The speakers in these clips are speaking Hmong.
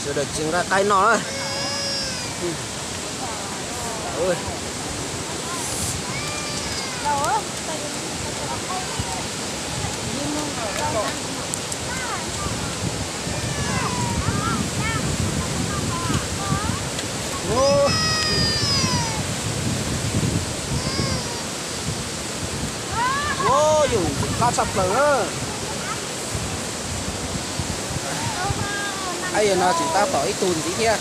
Sawv daws tsis nqa qaib noj na. Yus qab tshaj plaws na. Aib, yog no tseem tab tom ib tug ntxiv thiab.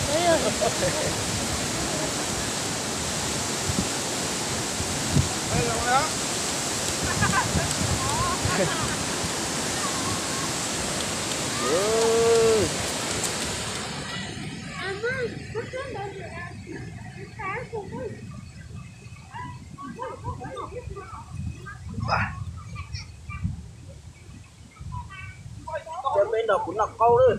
Cov peb nrog kuv noj qaub lawm.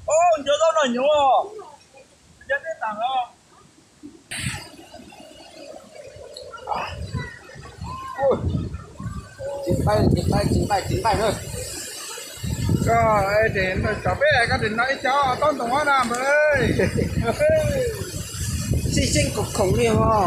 Ub, ncuav zaub noj nyob, ncuav teb tas los. Ceev nqaij, ceev nqaij, ceev nqaij, ceev nqaij na. Koj es tes npawg tsov peb, koj tes no ib co tob ntoos na npawg. Xij xeeb koom khoom li ho.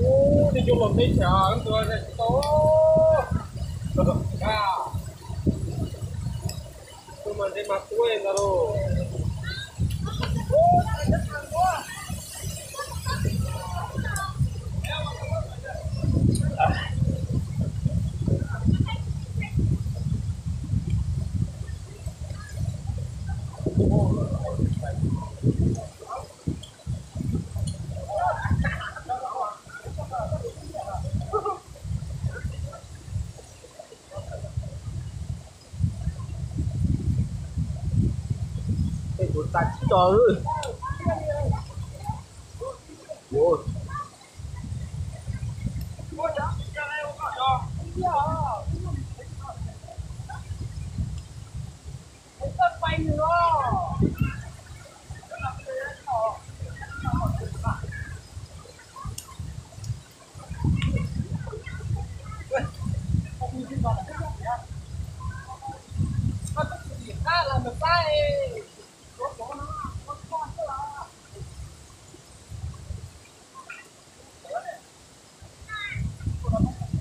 Ub, nej cov los me chav ntua tsis tau. Tus mas ntev mas tuaj ntag lauj. Tej tus tas tsis tso.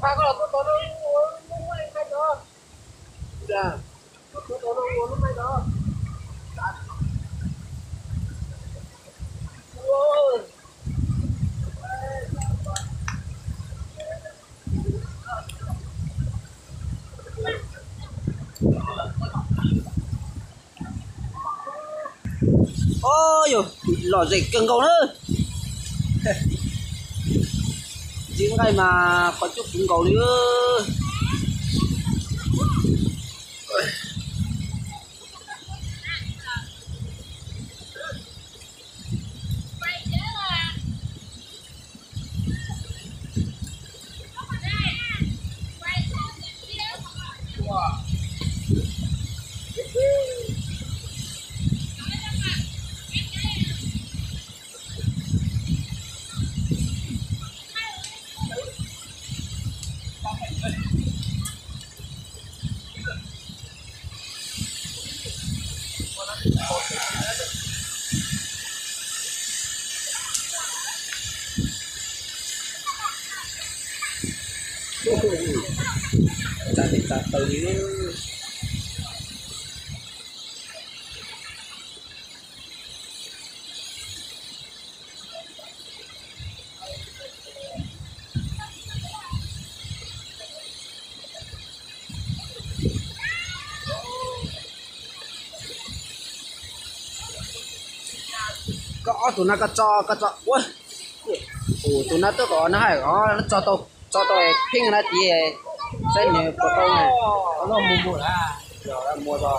Ob yog lom zem kawg nkaus na. Ntxiv nqaij mas qhov cub puv nkaus li. Tsa tes tsa taw li. Koj ob tug na koj tso, koj tso ua. Tus na tuaj kom na hais os, tso tau, tso tau pheej na tias saib nws puas tau na. Muag tau.